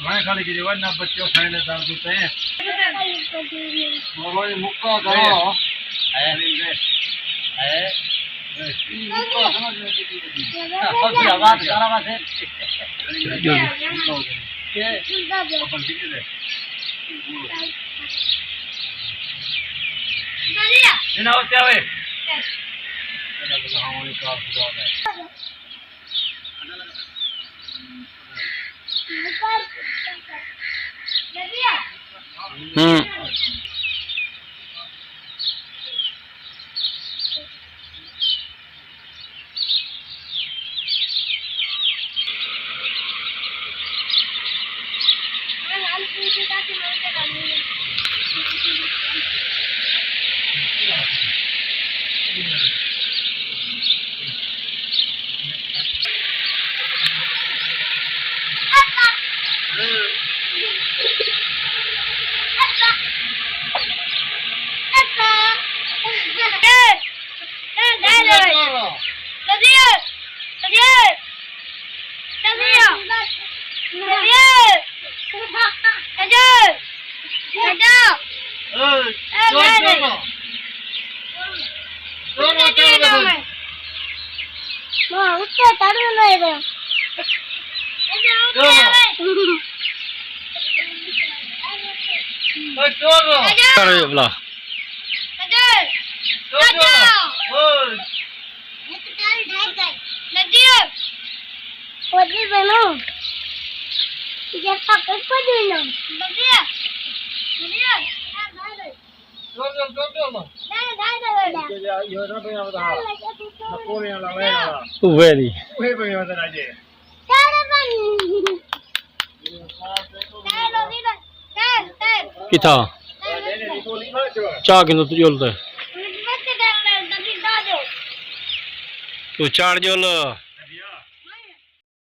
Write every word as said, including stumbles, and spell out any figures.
میں خالی کے جو نہ بچے اٹھائے نہ درد ہوتے ہیں۔ موبائل مکا کرو۔ ہے۔ ہے۔ مکا سمجھ میں کتنی بڑی۔ سب سے آواز کرا بس ہے۔ جناب، کیا ہوئے؟ ہوں۔ اوہے دی۔ کتھا؟ چا کیندو تو جول تے؟ تو چاڑ جول۔